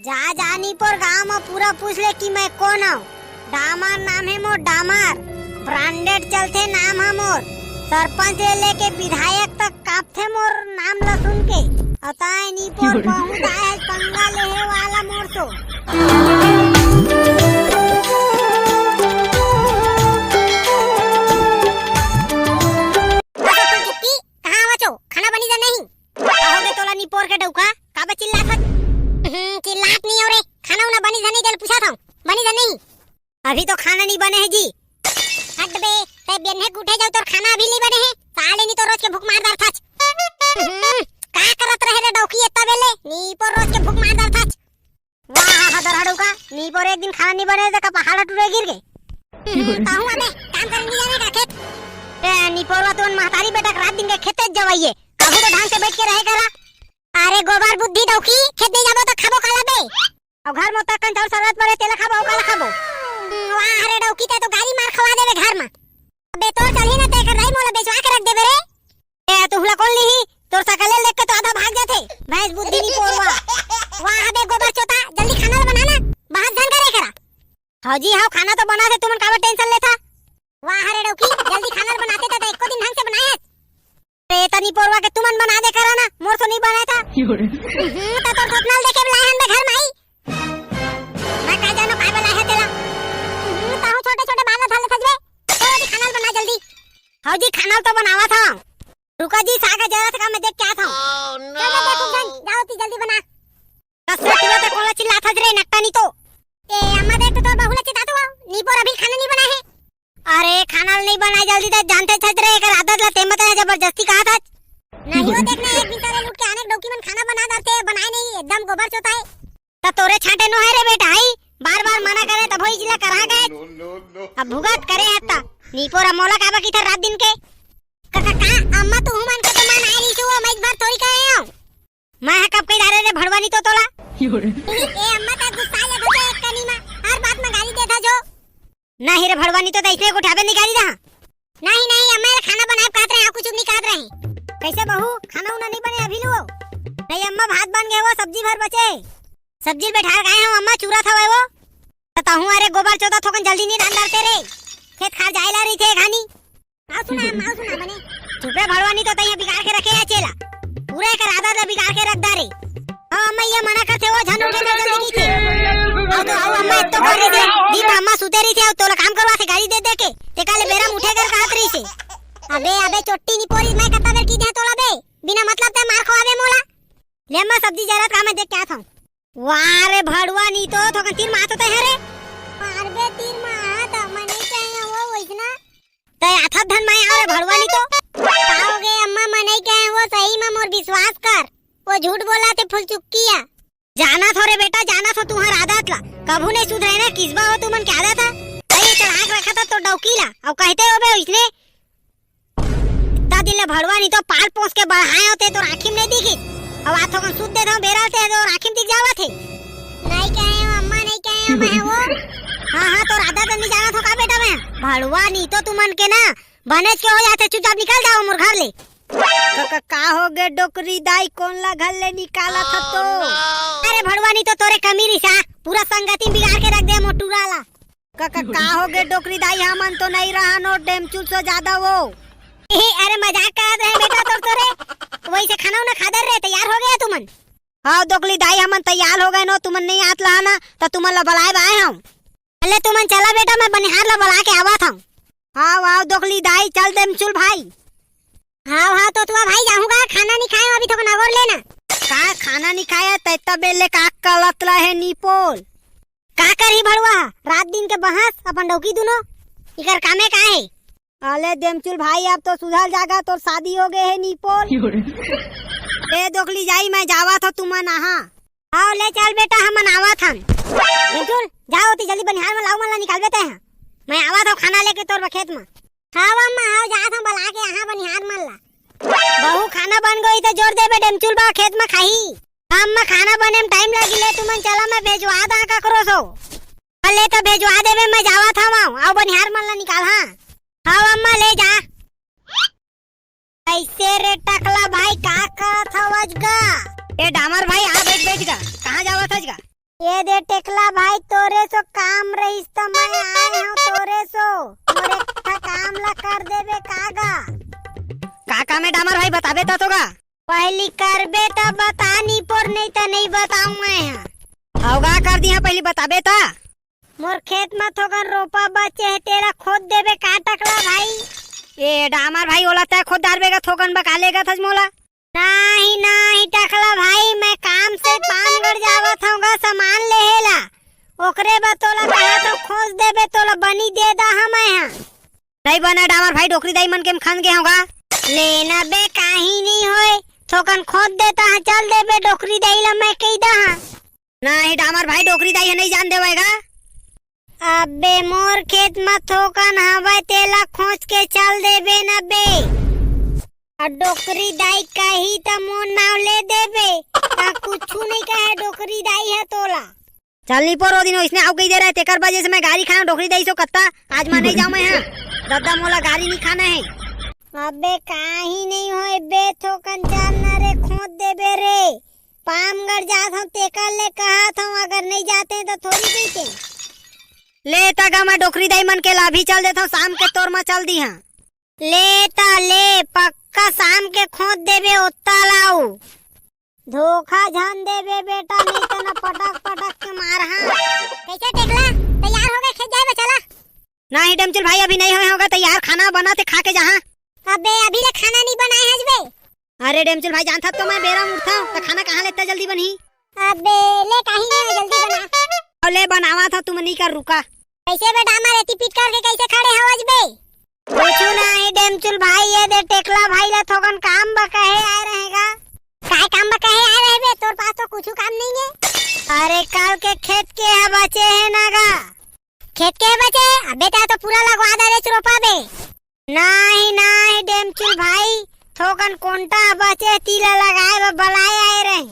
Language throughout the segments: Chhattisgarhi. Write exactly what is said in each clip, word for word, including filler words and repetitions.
जा, जा निपोर, गांव म पूरा पूछ ले कि मैं कोन हंव। डामर नाम हे मोर, डामर। ब्रांडेड चलथे नाम ह मोर। सरपंच ले लेके विधायक तक कांपथे मोर नाम ल सुन के। अउ ताय निपोर बहुत आय पंगा लेहे वाला मोर सो। कहाँ आवत हो? खाना बनी जा नहीं? का होगे तोला निपोर के डौका? काबर चिल्लात हस? हम्म, चिल्लात नहीं हो रे। खाना उना बनी जा नहीं, तेल पूछा था। बनी जा नहीं? अभी तो खाना नहीं बने है जी। हट बे, ते बेन्हे के उठे जाऊ, तोर खाना अभी नहीं बने है। साले नहीं तो रोज के भूख मार डारथच। हम्म, का करत रहे रे डौकी इतना बेले? निपोर रोज के भूख मार डारथच। वाह, हदर हड़ौका, निपोर एक दिन खाना नहीं बने त का पहाड़ टूटे गिर गे? हम्म, ताहू अबे, काम करे नहीं जाने का खेत? ए, निपोरवा तुमन महतारी बेटा के रात दिन के खेते जवाइए, कहू तो ढंग से बैठ के रहे करा। अरे गोबर बुद्धि डौकी, खेत नहीं जाबो तो खाबो काला बे? अउ घर में तक कंचौर सरत पड़े, तेला खाबो, काला खाबो? हम्म, वाह रे डौकी, ते तो गारी मार खवा देबे घर में। अबे तोर चलही ना, ते कर रही मोला बेचवा के रख देबे रे। ए, तुहला कौन लिही? तोर सकल ल देख के तो आधा भाग जाथे। भैंस बुद्धि निपोरवा। वाह बे गोबर चोता, जल्दी खाना ल बना ना। बहुत झन करे करा। हव जी हव, खाना तो बना थे, तुमन काबर टेंशन लेथा? वाह रे डौकी, जल्दी खाना ल बनाते त एको दिन ढंग से बनाए हस। अरे त निपोरवा के तुमन बना दे करा ना, मोर तो नहीं बनाए था। हम्म, त तोर सपना ल देखे बुलाए हन बे घर माई। मैं का जानो काय बनाए है तेला। हम्म, ताहू छोटे छोटे बाल धर ले थजबे। ए, खाना ल बना जल्दी। हव जी, खाना ल तो बनावा था। रुका जी, साग जरा से का मैं देख के आता हूँ। चलो देखो जन, जाओ ती जल्दी बना। कसरा टूरा ते कोला चिल्लात हस रे, नट्टा नी तो। ए, अम्मा देख तो तोर बहू ला चितातू हो, निपोर अभी खाना नहीं बना है। अरे, खाना नहीं बनाए जल्दी ते, जानते छस रे, एकर आदत ला ते मत है, जबरदस्ती कहा था। नहीं हो देखना, एक दिन सारे लूट के आने डौकी मन खाना बना डारते, बनाए नहीं, एकदम गोबर चोता है। त तोरे छांटे नो है रे बेटा, आई बार बार मना करे तभो इजला करा गए। अब भुगत करे हत्ता, निपोर मोला काबा की था रात दिन के। का, का, का, अम्मा तू मन के तो मन आए रही छुआ, मैं एक बार थोड़ी कहे हूँ। मैं ह कब कही डारे रे भड़वा नी तो तोला। ए अम्मा ता गुस्सा लगा तो एक कनी मा, हर बात में गाली देथा जो। नहीं रे भड़वा नी तो तैसने को ठाबे निकाली रहा। नहीं, नहीं, अम्मा ये खाना बनाए कहत रहे, कुछ नहीं कहत रहे। कैसे बहू, खाना उना नहीं बने अभी लो? नहीं अम्मा, भात बन गए वो, सब्जी भर बचे। सब्जी बैठा गए हम अम्मा, चूरा था वो। त तहूँ अरे गोबर चोदा थोकन जल्दी नहीं रांध डारते रे। खेत खार जाए ला रही थे घानी। आओ सुना, आओ सुना बने। चुप रे भड़वा, नहीं तो तैं बिगाड़ के रखे है चेला। पूरा एकर आदत ला बिगाड़ के रख डारे। हाँ, अम्मा ये मना करथे, वो झन उठे ना जल्दी नहीं थे। आओ तो आओ अम्मा, इत्तो कर रही थे। दिन भर अम्मा सुते रही थे, तोला काम करवा से गाली दे दे के। ते काले बेरा में उठे कर कहत रही से। अबे, अबे चोट्टी निपोरी, मैं कत्ता बेर की दे तोला बे। बिना मतलब ते मार खवाबे मोला। ले अम्मा सब्जी जरत का मैं देख के आत हूँ। वाह रे भड़वा, नी तो थोकन तीर मारत होते हैं रे। मारबे तीर मारत, मैं नहीं कहे वो वैसना। तै आथत धन मैं आव रे भड़वा, नी तो। का हो गए अम्मा, मैं नहीं कहे वो, सही में मोर विश्वास कर। वो झूठ बोला थे फुलचुक्किया। जाना थो रे बेटा, जाना थो तुम्हार आदत ला। कभू नहीं सुधरे ना, किसबा हो तुमन के आदत है। अरे चढ़ा के रखा था तो डौकी ला, अब कहते हो बे इसने। ता दिन ले भड़वा नी तो पाल पोस के बढ़ाए होते तोर आँखी में नहीं दिखी। अब आ थोकन सुत दे था बेरा ते तोर आँखी में दिख जावत है। नहीं कहे हो अम्मा, नहीं कहे हो मैं वो। हाँ, हाँ, तोर आदत नहीं जाना थो का बेटा मैं। भड़वा नी तो तुमन के ना बनेच के हो जाते, चुपचाप निकल जाओ मोर घर ले। का, का, का हो गे डोकरी दाई, कोन ला घर ले निकाला था तो? अरे भड़वा नी तो तोरे कमी रिसा, पूरा संगति बिगाड़ के रख दे मोटूरा ला। का, का, का हो गे डोकरी दाई, हमन तो नहीं रहा नो डेमचुल सो ज्यादा वो। ए, अरे मजाक करत रहे बेटा, तोर तोरे वैसे खाना उना खा दे रे, तैयार हो गया तुमन? हाँ डोकरी दाई, हमन तैयार हो गए नो, तुमन नहीं आत लहा ना, तो तुमन ला बुलाए बाए हम। अले तुमन चला बेटा, मैं बनिहार ला बुला के आवत हूँ। हाँ, वाह डोकरी दाई, चल डेमचुल भाई। हाँ, हाँ, तो तुआ भाई जाहूँगा, खाना नहीं खाए अभी तो नगोर लेना। का खाना नहीं खाए, तैता बेले का कलत रहे निपोल। का करही भड़वा, रात दिन के बहस, अपन डौकी दुनो, इकर कामे का है? अले देमचुल भाई, अब तो सुधर जागा, तोर शादी हो गए है निपोल। ए दोकली जाई, मैं जावा थो तुमन आहा। आओ ले चल बेटा, हमन आवा थन। देमचुल, जाओ ती जल्दी बनिहार मन लाओ, मन ला निकालबे ते हा। मैं आवा थो खाना लेके तोर खेत में। हाँ अम्मा, आओ जा थो बला के आहा बनिहार मन ला। बहू खाना बन गई तो जोर देबे डेमचुल बा खेत में खाही। अम्मा, खाना बने में टाइम लगी, ले तुमन चला, मैं भेजवा दा ककरो सो। ले तो भेजवा देबे, मैं जावा था वहाँ, आओ बनिहार मन ला निकाल, हाँ। हाँ अम्मा, ले जा। कैसे रे टकला भाई, का करत हवस गा? ए डामर भाई, आ बैठ, बैठ गा। कहाँ जावत हस गा? ये दे टेकला भाई, तोरे सो काम रहिस त मैं आए हूँ तोरे सो। मोर एक ठा काम ला कर देबे का गा? का काम हे डामर भाई, बताबे त तो गा। पहली करबे त बता नी पोर, नहीं त नहीं बताऊं मैं हा। अउ गा कर दिया, पहली बताबे त। मोर खेत म थोकन रोपा बचे हे, तेला खोद देबे का टकला भाई? ए डामर भाई, ओला तै खोद डारबे गा, थोकन बका लेगा थस मोला। नाही, नाही, टकला भाई, मैं काम से पामगढ़ जावत हूँ गा सामान लेहे ला। ओकरे बर तोला कहा तो खोज देबे, तोला बनी दे दा हम यहाँ। नहीं बना डामर भाई, डोकरी दाई मन के खन गे होगा। लेना बे, काही नहीं होए, थोकन खोद देता हाँ, चल देबे डोकरी दाई ला, मैं कही दा हाँ। नहीं डामर भाई, डोकरी दाई है, नहीं जान देवेगा। अबे मोर खेत म थोकन हवय, तेला खोज के चल देबे न बे। अउ डोकरी दाई कही त मोर नाव ले देबे, त कुछु नइ कहे डोकरी दाई ह तोला। चल नी पोर, ओ दिन ओइसने आउ कही दे रहे, तेकर वजह से मैं गारी खाना डोकरी दाई सो कत्ता, आज मैं नइ जाऊं मैं हा। दद्दा मोला गारी नइ खाना हे। अबे काही नइ होय बे, थोकन चल न रे, खोद देबे रे। पामगढ़ जात हंव, तेकर ले कहत हंव, अगर नइ जाते त थोरी जइते। ले त गा मैं डोकरी दाई मन के लाभी चल देथंव, शाम के तोर म चल दिहां। ले त ले, पक्का शाम के खोद देबे ओत्ता लाऊ। धोखा झन देबे बेटा, नइ त न पटक पटक के मारहां। कइसे टेकला, तैयार होगे खेत जाए बर चला? नहीं डेमचुल भाई, अभी नइ होय होगा तैयार, खाना बनाथे, खा के जाहां। अबे अभी ले खाना नइ बनाए हस बे? अरे डेमचुल भाई, जानथस तो मैं बेरा म उठथंव, त खाना कहां ले अत्ता जल्दी बनही? अबे ले, काही नहीं, जल्दी बना। अउ ले बनावत हंव, तुमन नइ कर रुका। कइसे बे डामर, एती पीट करके कइसे खड़े हवस बे? कुछु नहीं डेमचुल भाई, ये दे टेकला भाई ला थोकन काम बर कहे आए रहें गा। काय काम बर कहे आए रहे बे? तोर पास तो कुछु काम नइ हे। अरे कल के खेत के ह बचे हे ना गा। खेत के ह बचे हे? अबे तैं तो पूरा लगवा दे रे रोपा बे। नहीं, नहीं, डेमचुल भाई, थोकन कोंटा बचे, तेला लगाए बर बलाए आए रहे।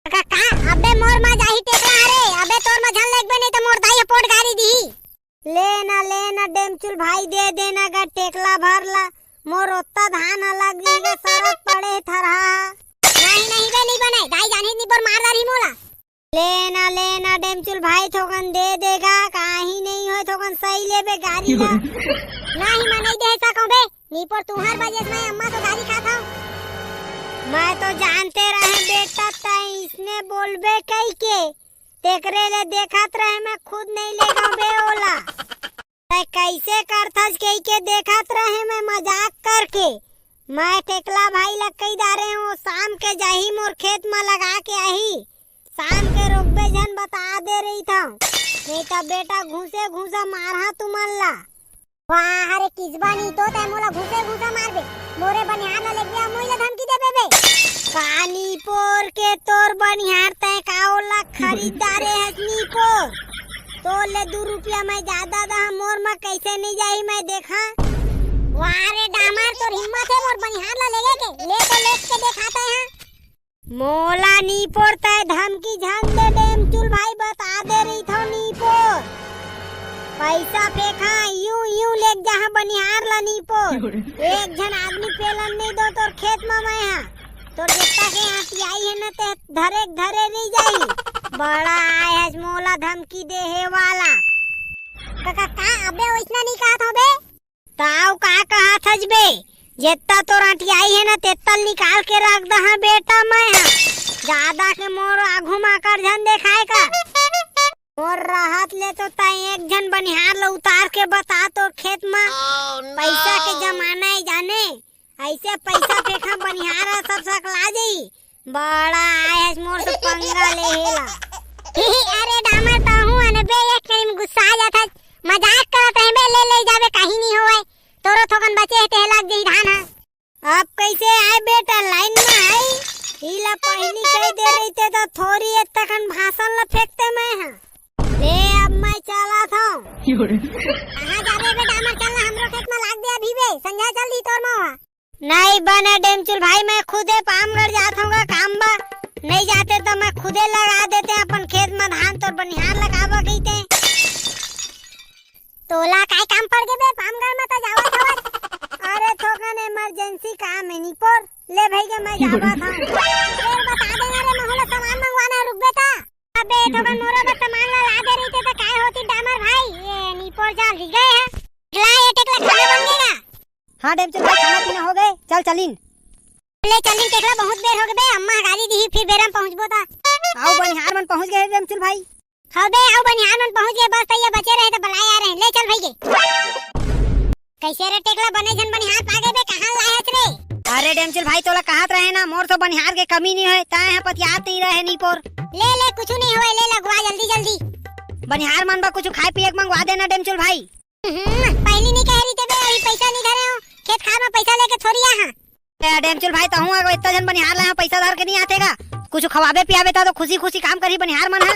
का, का? अबे मोर म जाही टेकला रे, अबे तोर म झन लगबे, नहीं त मोर दाई ह पोटगारी दिही। ले ना, ले ना, डेमचुल भाई, दे देना गा टेकला भर ला, मोर ओत्ता धान ह लग गई गा, सरत पड़े हे थरहा। नहीं, नहीं बे, नइ बने, दाई जानही त निपोर मार डारही मोला। ले ना, ले ना, डेमचुल भाई, थोकन दे दे गा, काही नइ होय, थोकन सही लेबे गारी ला। नहीं, मैं नइ दे सकंव बे, निपोर तुंहर वजह से मैं अम्मा सो गारी खात हंव। मैं तो जानते रहें बेटा, तैं इसने बोलबे कहिके, तेकरे ले देखत रहें, मैं खुद नइ लेगंव बे ओला। तैं कइसे करथस कहिके देखत रहें मैं मजाक करके। मैं टेकला भाई ला कहि डारेंव, ओ शाम के जाही मोर खेत म लगा के आही। शाम के रोकबे झन बता दे रहिथंव। नहीं त बेटा घूसे घूसा मारहां तुमन ला। वाह रे किसबा नी तो तैं मोला घूसे घूसा मारबे। मोरे बनिहार ला लेगबे, मोही ला धमकी देबे बे। का निपोर के तोर बनिहार, तैं का ओला खरीद डारे हस निपोर? तोर ले दू रुपया मैं जादा दहा, मोर म कइसे नइ जाही मैं देखा। वाह रे डामर, तोर हिम्मत हे मोर बनिहार ला लेगे के? ले तो लेग के देखा तैं हा। मोला निपोर तैं धमकी झन दे डेमचुल भाई, बता दे रहिथंव निपोर। पइसा फेंकहा, यूं यूं लेग जाहा बनिहार ला निपोर। एक झन आदमी पेलन नइ दो तोर खेत म मैं हा। तोर जेत्ता के आंटियाई हे न ते धरे के धरे रहि जाही। बड़ा आय हस मोला धमकी देहे वाला। कका का अबे ओइसना नइ कहत हंव बे। त अउ का कहत हस बे? जेत्ता तोर अंटियाई हे न, तेत्ता ल निकाल के रख दहा बेटा मैं हा। जादा के मोर आघू म आकर झन देखाय का। मोर रहत ले तो तैं एक झन बनिहार ल उतार के बता तोर खेत म। पइसा के जमाना हे जाने, अइसे पइसा फेंका बनिहार ह सब सकला जही। बड़ा आय हस मोर से पंगा लेहे ला। अरे डामर, तहूं अनबे एक टाइम गुस्सा आ जात हस। मजाक करत रहें बे, ले ले जाबे, काही नइ होवय। तोरो थोकन बचे हे, तेह लग जही धान ह। अब कइसे आय बेटा, लाइन म आय? इला पहिली कहि दे रहिते त थोरी ए तकन भाषण ल फेंकते मैं ह। ले अब मैं चलत हंव। कहाँ जाबे बे डामर, चल ना हमरो खेत म लाग दे अभी बे, संझा चल दी तोर मोहा। नहीं बने डेमचुल भाई, मैं खुदे पामगढ़ जात हंव गा काम बा, नहीं जाते तो मैं खुदे लगा देते अपन खेत म धान, तोर बनिहार लगाबो कहिते। तोला काय काम पड़ गे बे पामगढ़ म त जावत हवत? अरे थोकन इमरजेंसी काम हे निपोर, ले भई गे मैं जावत हंव। फेर बता देना रे, महू ला सामान मंगवाना हे, रुकबे त। बे, थोकन मोरो बर सामान ला ला दे रहिते त काय होतिस डामर भाई? ये निपोर जाल रिझ गे हे। ला, ये टेकला खाना बन गे गा? हाँ डेमचुल भाई, खाना पीना हो गे, चल चलिन। ले चलिन टेकला, बहुत बेर हो गे बे, अम्मा ह गारी दिही, फिर बेरा म पहुँचबो त। अउ बनिहार मन पहुँच गे हे डेमचुल भाई। हव बे, अउ बनिहार मन पहुँच गे, बस तइया बचे रहे त बलाए आ रहे, ले चल भाई के। कइसे रे टेकला, बने झन बनिहार पा गे बे, कहाँ लाए हस रे? अरे डेमचुल भाई, तोला कहत रहे ना, मोर तो बनिहार के कमी नइ होय, तैं ह पतियात नइ रहे निपोर। ले ले, कुछु नइ होय, ले लगवा जल्दी जल्दी। बनिहार मन बर कुछु खाए पिए के मंगवा देना डेमचुल भाई। हम्म, पहिली नइ कहे रहिते बे, अभी पइसा नइ धरे हों, खेत खार म पइसा लेके थोरिया हाँ। ए, डेमचुल भाई, तहूँ अगर इतना झन बनिहार लाए हव, पइसा धर के नइ आथे गा? कुछु खवाबे पियाबे त तो खुशी खुशी काम करही बनिहार मन ह।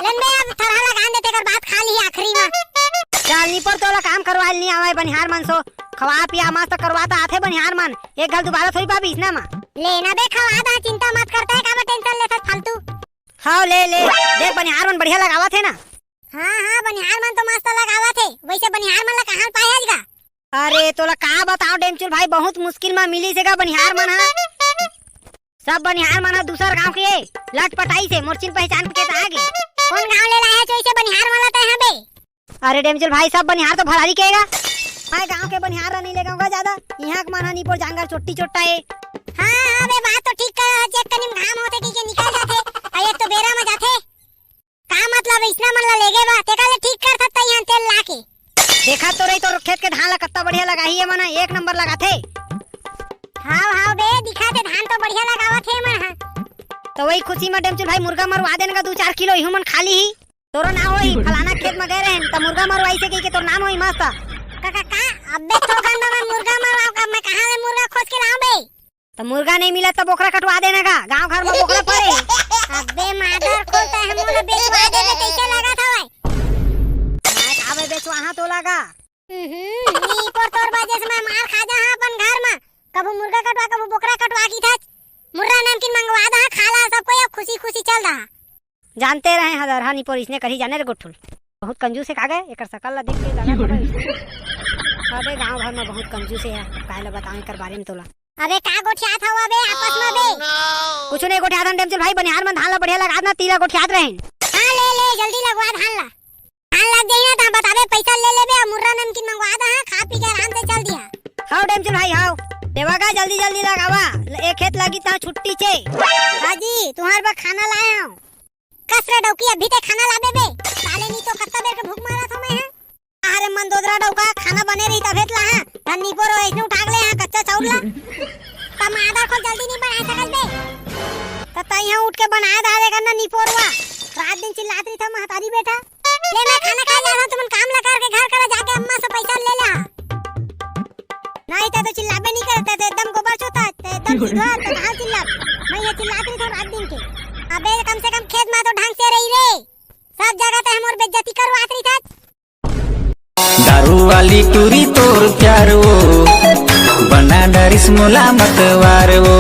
लेन बे, अब थरहा लगान दे, तेकर बाद खा लिही आखिरी म। चल निपोर, तोला काम करवाए ल नइ आवय बनिहार मन सो। खवा पिया मस्त करवा त आथे बनिहार मन, एक घल दुबारा थोरी पाबे इसना म। ले ना बे, खवा दा, चिंता मत करते, काबर टेंशन लेथस फालतू। हव, ले, ले। देख, बनिहार मन बढ़िया लगावत हे ना। हाँ, हाँ, बनिहार मन तो मस्त लगावत हे। वइसे बनिहार मन ला कहाँ पाए हस गा? अरे, तोला का बतावं डेमचुल भाई, बहुत मुश्किल म मिलिस हे गा बनिहार मन ह। सब बनिहार मन ह दूसर गांव के लटपटाइस हे, मोर चिन पहचान के त आ गे। कोन गांव ले लाए हस वइसे बनिहार मन ला तैं ह बे? अरे डेमचुल भाई, सब बनिहार तो भरारी के हे गा। मैं गांव के बनिहार ला नइ लेगंव गा जादा। इहाँ के मन ह निपोर जांगर चोट्टी चोट्टा हे। हाँ, हाँ बे, बात तो ठीक कहे हस, एक कनी म घाम होथे कहिके निकल जाथे, अउ एक तो बेरा म जाथे। का मतलब, इसना मन ला लेगे बा, तेकर ले ठीक करथस तइहाँ तेल लाके। देखत तो रहे तोर खेत के धान ला, कत्ता बढ़िया लगाही ए मन ह, एक नंबर लगाथे। हाव, हाव बे, दिखत हे धान तो बढ़िया लगावत हे ए मन ह। त वही खुशी म डेमचुल भाई मुर्गा मरवा देन गा, दू चार किलो इहू मन खा लिही। तोरो नाम होही, फलाना खेत म गे रहेन, त मुर्गा मरवाइस हे कहिके तोर नाम होही मस्त। का, का, का? अबे थोकन बा मैं मुर्गा मरवाओं का, मैं कहाँ ले मुर्गा खोज के लाऊं बे? त मुर्गा नइ मिलत त बोकरा कटवा देना गा, गांव घर म बोकरा पड़े हे। अबे मादर खोल, तैं ह मोला बेचवा देबे कइसे लगत हवय? मैं काबर बेचवाहूं तोला गा। हम्म, निपोर तोर वजह से मैं मार खा जाहूं अपन घर म। कभू मुर्गा कटवा, कभू बोकरा कटवा कहिथस। मुर्रा नमकीन मंगवा दहा, खा ला सब कोई, अब खुशी खुशी चल दहा। जानते रहे हदरहा निपोर इसने करही जाने रे गोठुल। बहुत कंजूस हे का गे, एकर सकल ला देख के जाना पड़ा इसने। अबे गांव भर म बहुत कंजूस हे यार, काय ला बतावं एकर बारे म तोला। अबे का गोठियात हव अबे आपस म बे? कुछु नइ गोठियात हन डेमचुल भाई, बनिहार मन धान ला बढ़िया लगात ना, तिला गोठियात रहेन। हाँ ले ले, जल्दी लगवा धान ला। धान लग जाही ना त बताबे, पइसा ले लेबे अउ मुर्रा नमकीन मंगवा दहा, खा पी के आराम से चल दिहा। हव डेमचुल भाई हव, देवा गा जल्दी जल्दी लगावा, ए खेत लगी त छुट्टी चे। हाँ जी, तुम्हार बर खाना लाए हंव। कस रे डौकी, अभी ते खाना लाबे बे? साले नी तो कत्ता बेर के भूख मरत हंव मैं ह। अरे मंदोदरा डौका, खाना बने रही तभे त लाहा। धन निपोर अइसने उठा के ले हा कच्चा चाउर ला। त मादर खोल जल्दी नी बनाए सकस बे। त तइहा उठ के बनाए डारे करना निपोरवा। रात दिन चिल्लात रहिथव महतारी बेटा। ले मैं खाना खाए जात हंव, तुमन काम ला करके घर करा जाके अम्मा से पइसा ले ला। नहीं त तो चिल्लाबे नी करत, त एकदम गोबर चोता, त एकदम सीधा, त कहाँ चिल्लाब? मैं ये चिल्लात रहिथव रात दिन के। अबे कम से कम खेत मा तो ढंग से रही रे। सब जगह ते हमर बेइज्जती करवात रहिथस। दारू वाली टूरी तोर प्यार वो, बना डरिस मोला मतवार वो।